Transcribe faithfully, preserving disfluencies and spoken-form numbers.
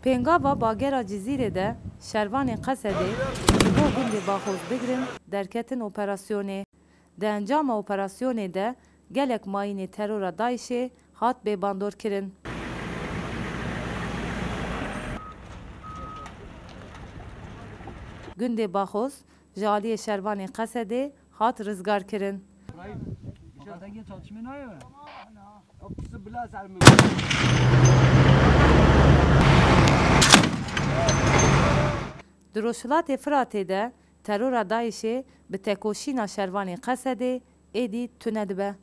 Pêngava bagera Cizîrê de şervanên Qesedê ji bo gundê Baxoz bigirin derketin operasyonê. Di encama operasyonê de gelek mayînê terora DAIŞê hat bêbandorkirin. Gundê Baxoz ji aliyê şervanên Qesedê hat rizgarkirin. Di Rojhilatê Firatê de terora DAIŞê bi tekoşîna şervanên Qesedê êdî tune dibe.